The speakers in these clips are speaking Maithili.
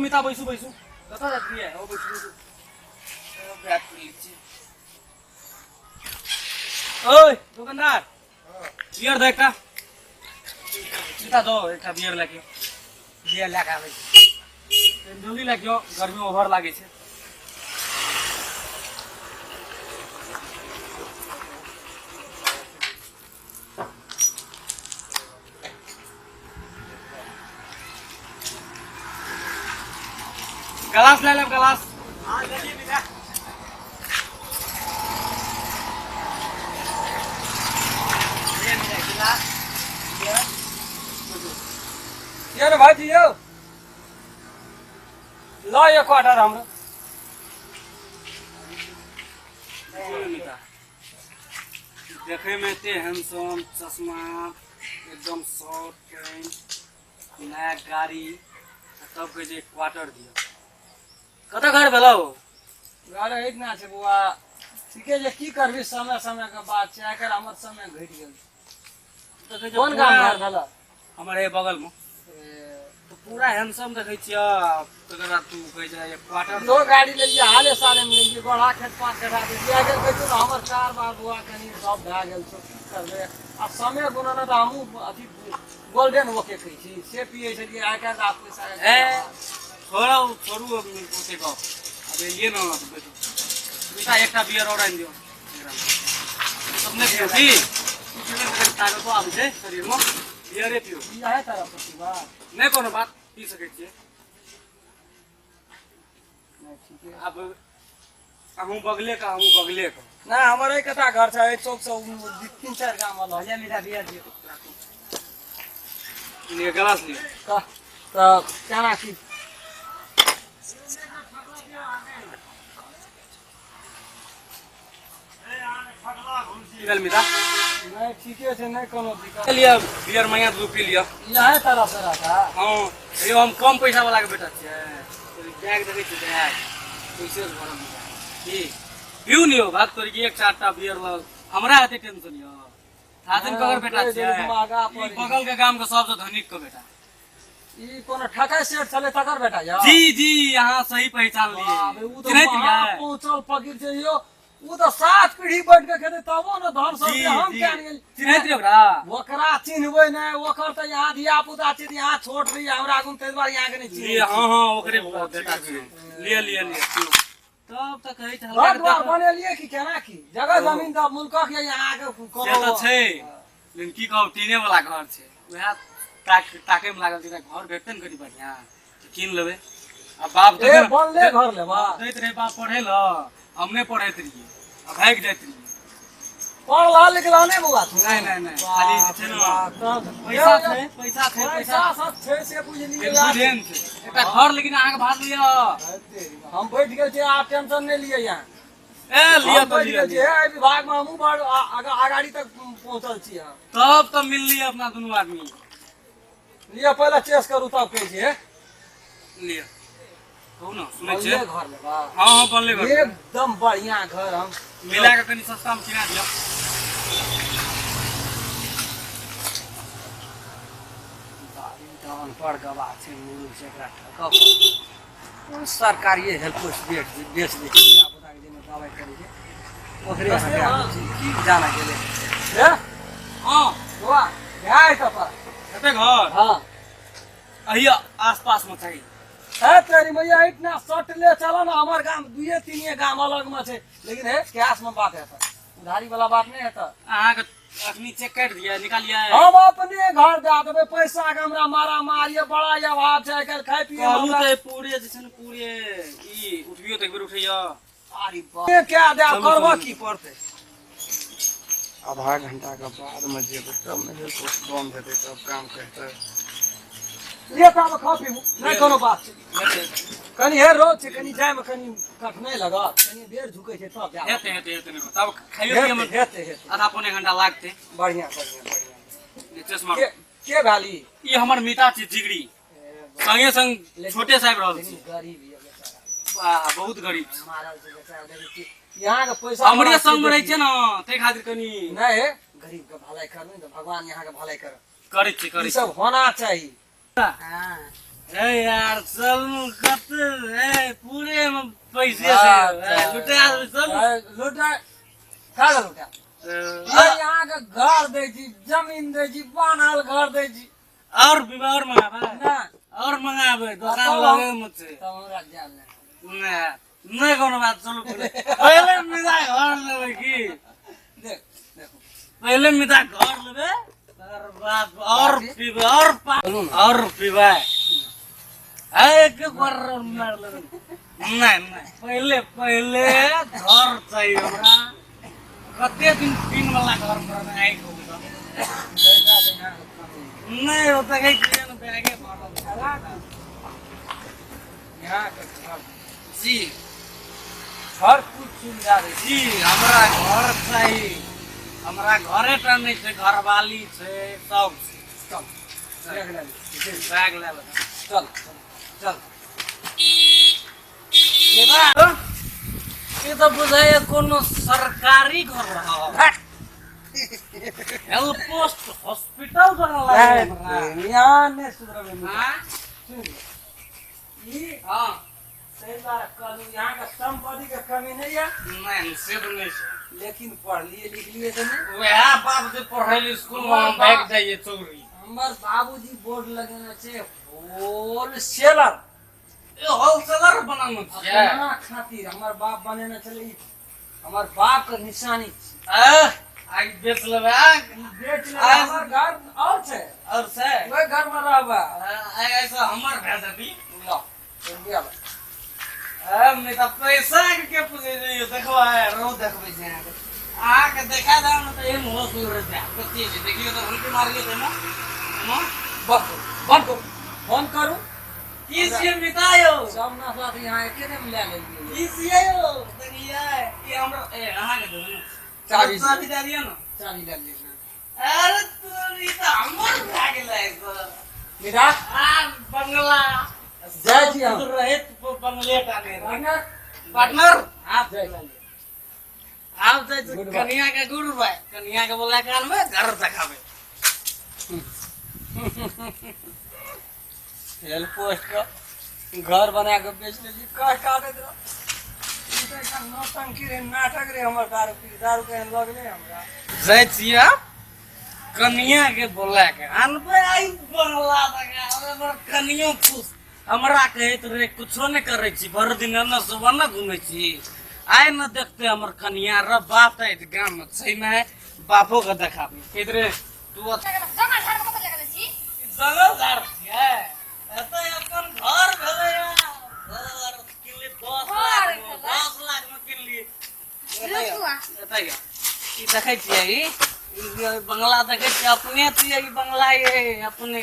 मिता बैसू बैसू कतऽ जाइत रहियै ओ बैसू बैसू बैग खोलि लै छियै ओइ दोकानदार बियर दे एकटा मिता दो एकटा बियर लए के बियर लए कऽ आबै छी जल्दी लए के गर्मी ओवर लागै छै ग्लास ले लेब ग्लास हाँ ले लिए बेटा ले मेरा गिलास ये रे भाईजी यौ ल यो क्वार्टर हाम्रो देखैमे एते हैंडसम चश्मा एकदम शर्ट पैंट नया गाड़ी आ तब कहै छै क्वार्टर दिअ कतऽ घर भेलौ घर एहिठिना छै बौआ ठीके छै की करबी समय समय के बात छै आइ काल्हि हमर समय घटि गेल तऽ कहै छै कोन गाम पूरा घर भेल हमर हे बगलमे तऽ पूरा हैंडसम देखै छियै तकर बाद तू कहै छै क्वार्टर दो गाड़ी लेलियै हाले साले मे लेलियै गोढ़ा खेत पाँच कट्ठा लेलियै आइ काल्हि कहै छै ने हमर कारबार बौआ कनि सब भए गेल छौ की करबै आ समय गुना ने तऽ हमहूँ अथी गोल्डन ओके कहै छी से पियै छलियै आइ काल्हि आब पैसा ए छोड़ू छोड़ू ओते गप आब एलियै ने बैठू बेटा एकटा बियर और आनि दियौ सब नहि पियौ की ताकतो आबै छै शरीरमे बियरे पियौ इएह तरह प्रतिभा नहि कोनो बात पी सकै छियै नहि ठीके आब अहूँ बगले के हमहूँ बगले के नहि हमर एक कटा घर छै एहि चौक से तीन चारि गाम अलग भैया मीठा बियर दियौ लिअ गिलास लिअ तऽ तऽ केना की की भेल मिता नहि ठीके छै नहि कोनो दिक्कत लिअ बियर मैया दू पी लिअ इएह तरह से रहता हँ यौ हम कम पैसा वाला के बेटा छियै बैग देखै छियै बैग पैसे से भरल छै की पीउ ने यौ भाग तोरी के एक चारिटा बियर लग हमरा एते टेंशन यौ थाजन ककर बेटा छियै महगा ई पड़ै बगल के गाम के सबसे धनिक के बेटा ई कोनो ठकै सेठ छलै तकर बेटा यौ जी जी अहाँ सही पहचान लिए बाप रे, उ तऽ चिन्हैत महा रहियै पहुँचल फकीर छै यौ उ तऽ सात पीढ़ी बैठ के खेतै तबो ने धन सब जी हम जी किया नहि गेलियै? चिन्हैत रहियै ओकरा ओकरा चिन्हबै नहि ओकर तऽ यहाँ धिया पुता छै तऽ यहाँ छोट रही हमरा आगू ताहि दुआरे यहाँ के नहि लिए चिन्है हाँ हाँ ओकरे बेटा छियै लिए लिए लिए तब तऽ कहै छै घर हल्का द्वार के बनेलियै कि केना की जगह जमीन तऽ मुल्कक ये यहाँ के से कोनो तऽ छै लेकिन की कहब टीने वाला घर छै उएह ताक ताकै मे लागल छै घर भेटतै ने कनि बढ़िआँ तऽ कीन लेबै आ बाप ए बनले घर लेबा दैत रहै बाप पढ़ै लए हम नहि पढ़ैत रहियै आ भागि जाइत रहियै पढ़ला लिखला नहि बौआ तू नहि नहि नहि खाली जे छै ने तब पैसा छै पैसा छै पैसा पैसा सब छै से बुझलियै लेकिन बुझेन छै एकटा घर लेकिन अहाँके भाग लिअ हम बैठ गेल छियै आब टेंशन नहि लिअ यहाँ ए लिअ हम तऽ बैठ लिअ गेल छियै एहि विभाग मे हमहूँ बड़ अगाड़ी तक पहुँचल छी अहाँ तब तऽ मिललियै अपना दुनू आदमी लिअ पहिले चेस करू तब कहै छियै लिअ कहू ने सुनै छियै बनले घर लेबा हँ हँ बनले घर एकदम बढ़िया घर हम मिला कऽ कनि सस्तामे किना दिअ तऽ अनपढ़ गवाह छै मूर्ख छै एकरा ठकब कोन सरकारिए हेल्थ पोस्ट बेच बेच दै छै धिया पुताके जाहिमे दवाइ करै छै ओकरे अहाँ दए दै छी की जाना गेलै हे हँ बौआ भए जेतौ पर हेतै घर हँ अही आस पास मे चाही है तेरी मैया इतना सटले चलो ना हमर गाम दुए तीन गाम अलग में छै लेकिन हे कैश में बात हेतै उधारी वाला बात नहीं हेतै अहाँके अखनी चेक काटि दिअ निकालियै हम अपने घर दए देबै पैसा के हमरा मारा मारिए बड़ा अभाव छै आइ काल्हि खाय पिए कहलू तऽ पूरे जे छै ने पूरे ई उठबियो तऽ एक बेर उठैया अरे बाप रे, क्या दे चलू, करबो चलू। की पड़तै आधा घंटाके बादमे जेबै तब ने हेल्थ पोस्ट बन्द हेतै तब काम कहतै लिए तऽ आब खा पीबू नहि कोनो बात छै कनि हे रोज छै कनि जायमे कनि कठिनाइ लगत कनि बेर झुकै छै तब जायब हेतै हेतै हेतै नहि तब खाइयो पियैमे हेतै हेतै हेतै आधा पौने घंटा लागतै बढ़िआँ बढ़िआँ बढ़िआँ चश्मा के के भाली ई हमर मिता छी जिगरी संगे संग छोटे साहब रहल छी लेकिन गरीब ये बेचारा वाह बहुत गरीब छी मारल छै बेचारा देखै छी यहाँके पैसा हमरे संग मे रहै छै ने ताहि खातिर कनि नहि हे गरीब के भलाई करबै तऽ भगवान यहाँके भलाई करत करै छी करै ई सब होना चाही छी ए यार चलू कते ए पूरे में पैसे से लुटा देबै चलू। लुटा का लुटा? ये अहाँके घर दै छी, जमीन दै छी, बान्हल घर दै छी। और पीबै, और मंगाबै? ना। और मंगाबै, दोकान तब लगे में छै। तब हमरा जान नहि। नहि नहि, कोनो बात, चलू पहिले पहिले मिला घर लेबै की? देख, देखू। पहिले मिला घर लेबै, तकर बाद और पीबै और और पीबै। एक बार मार लेबै। नहि नहि, पहिले पहिले घर चाहिए हमरा। कते दिन टीन वाला घर पर आइ कहू तऽ। पैसा तऽ अहाँके कमी। नहि, ओ देखै छियै ने, बैगे भरल छै। यहाँके घर जी। हर कुछ सुविधा दै छी। जी, हमरा घर चाही। हमरा घरे टा नहि छै, घरवाली छै, सब छै। चल, देख लेबै। बैग लए लेबै। चल चल। ई तऽ बुझाइए कोनो सरकारी घर रहल, हेल्थ पोस्ट हॉस्पिटल बनल लागै हमरा। यहाँ नहि सुधरबै। हाँ? सुन, ई हाँ। ताहि दुआरे कहलहुँ, यहाँके सम्पत्तिके कमी नहि यऽ। नहि, से तऽ नहि छै। लेकिन पढ़लियै लिखलियै तऽ नहि। वएह बाप जे पढ़ै स्कूल मे, हम भागि जाइए चौरी। हमर बाबूजी बोर्ड लगेने छै, होलसेलर। ए, होलसेलर बनाना छियै? अपना खातिर हमर बाप बनेने छलै। ई हमर बाप के निशानी छी। आह, आइ बेच लेबै आ? ई बेच लेबै, हमर घर और छै। और से ओहि घर में रहबै। आइ ऐसा हमर भए जेती। ल, रुपया ल। नहि तऽ पैसा के पूछे जइयो। देखो, आइ रो देखबै छै अहाँके, अहाँके देखा देब ने तऽ एहन होश उड़ि जायत। कथी छै देखियौ तऽ, हुनके मारियौ तऽ एना एना। बंद करू, बंद करू, बंद करू। की छियै मिता यौ? सब नशा तऽ यहाँ एके दिन लए लेलियै। की छियै यौ? देखियै, ई हमरा ए अहाँके देबै ने। चाबी। चाबी दए दियौ ने। चाबी लए लियै। अरे तोरी, तऽ हमर भए गेलै सर। मिरा। आ बंगला। जाइ छी हम। रहैत बंगले टा नहि रहै। पार्टनर। पार्टनर, आब जाइ। आब जाइ छी। Good bye. कनिया के गुड बाय। कनिया के बोला के आनबै, घर देखाबै। हेल्प पोस्ट के घर बना के बेच लै छी। कह काटैत रह। ई तऽ एकटा नौटंकी रे, नाटक रे। हमर दारू पी दारू केहन लगलै हमरा। जाइ छियै, कनिया के बोला के आनबै, आई बंगला देखाबै। हमर कनियो खुश। हमरा कहैत रहे, कुछो नहि करै छी, भरि दिन एन्ने से ओन्ने घुमै छी। आइ ने देखते हमर कनिया रे। बाप तऽ गाममे छै नहि, बापो के देखाबै। कहैत रहे तू जंगल झाड़ कतऽ लगल छी? जंगल झाड़ छियै, एतऽ अपन घर भेलै। घर किनली 10 लाख मे, 10 लाख मे किनली। रुकू आ। एतऽ यऽ। ई देखै छियै, ई ई बंगला देखै छियै? अपने छियै ई बंगला, ये अपने।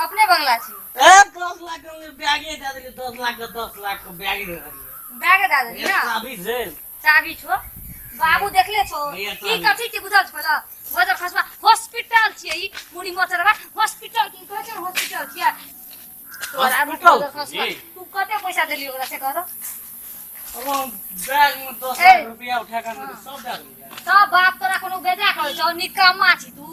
अपने बंगला छी? ए, 10 लाख के बैगे दए देलियै। 10 लाख के, 10 लाख के बैगे दए देलियै। बैग दए देली ना? चाबी छै। चाबी छो, बाबू देखले छो? भैया, ई चाबी। कथी छै बुझल छो? ल बजर खसबा हॉस्पिटल छियै ई, मुड़ी मोचरबा हॉस्पिटल की कहै छै ने, हॉस्पिटल छियै तोरा। हॉस्पिटल बजर खसबा। छी? तू कते पैसा देली ओकरा से कह दो। बैग में दस ए। लाख रुपया उठा के सब दए देलियै। सब बाप तोरा कोनो बेजा कहै छौ? निकम्मा छी तू।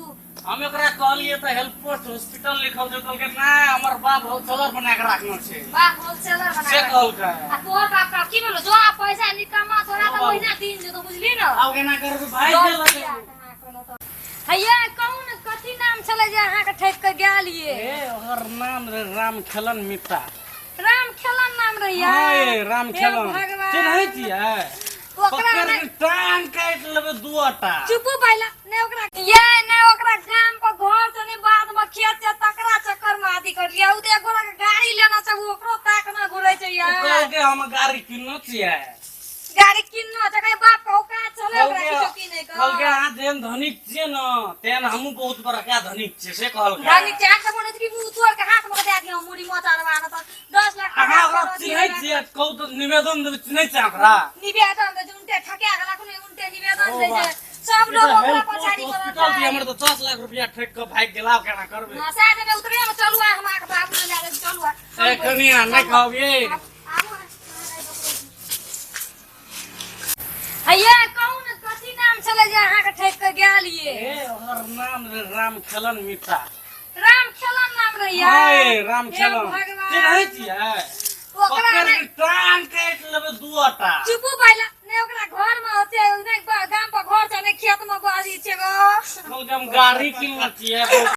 हम एकरा कहलियै तऽ हेल्थ पोस्ट हॉस्पिटल लिखल छै। कहलकै नहि, हमर बाप होलसेलर बना के राखने छै। बाप होलसेलर बना से के। कहलकै। आ तोहर बाप का की भेलो? जो आ पैसा निकम्मा, तोरा तऽ ओ बाबू। महीना दिन जेतो, बुझली न? आब केना करबै भाई? दस गेल। रुपया कहाँ कोनो तऽ। हैया, कहू ने, कथी नाम छलै जे अहाँके ठकि के गेलियै? ए, ओकर नाम रहे राम खेलन मित्रा। राम खेलन नाम रहिया? हाँ, ए, राम हे खेलन। भगवान। चिन्है छियै? ओकरा पकड़ नहि- के टांग काटि लेबै दुआटा। चुपू पहला। नहि ओकरा ये, नहि ओकरा गाम पर घर छै, नहि बाद में खेत छै, तकरा चक्कर में आदि कर लिया। उ तऽ एक गोरा के गाड़ी लेना छै, उ ओकरो ताक न घुरै छै ओ यार। कहलकै हम गाड़ी किननो छियै। गाड़ी किननो छै, कहीं बाप के औकात छलै ओकरा कहलकै किछो किनै के? कहलकै अहाँ जेहन धनिक छियै ने, तेहन हमहूँ बहुत बड़का धनिक छियै, से कहलकै। धनिक छै, अहाँके बोलै छै कि मुँह तोड़ के हाथ में दए दियौ मुड़ी मोचरवा न तऽ 10 लाख अहाँ टाका ओकरा करो चिन्है दियौ। छियै? कहू तऽ, निवेदन देबै। चिन्है छियै ओकरा? निवेदन दै छै, उनटे ठका गेला, कोनो उनटे निवेदन ओ दै छै। बा। सब ई लोग तऽ ओकरा हेल्थ पछाड़ी पोस्ट करत। हॉस्पिटल छी। हमर तऽ 10 लाख रुपया ठकि कऽ भागि गेला, आब केना करबै? हाँ, शायद एने उतरे में चलू आ, हम अहाँके बाबू लए लेब, चलू आ। ए कनिया, नहि कहब ये। आबू आ। हैया, कहू ने, कथी नाम छलै जे अहाँके ठकि के गेलियै? ए, ओकर नाम रहे राम खेलन मित्रा। राम खेलन नाम रहियै। हाय राम हे खेलन भगवान। चिन्है छियै? ओकरा पकड़ नहि के टांग काटि लेबै दुआटा। चुपू पहिले नहि ओकरा घर में होते नहि गाम पर घर छै नहि खेत में बाजी छै गो। कहलकै हम गाड़ी किनने छियै।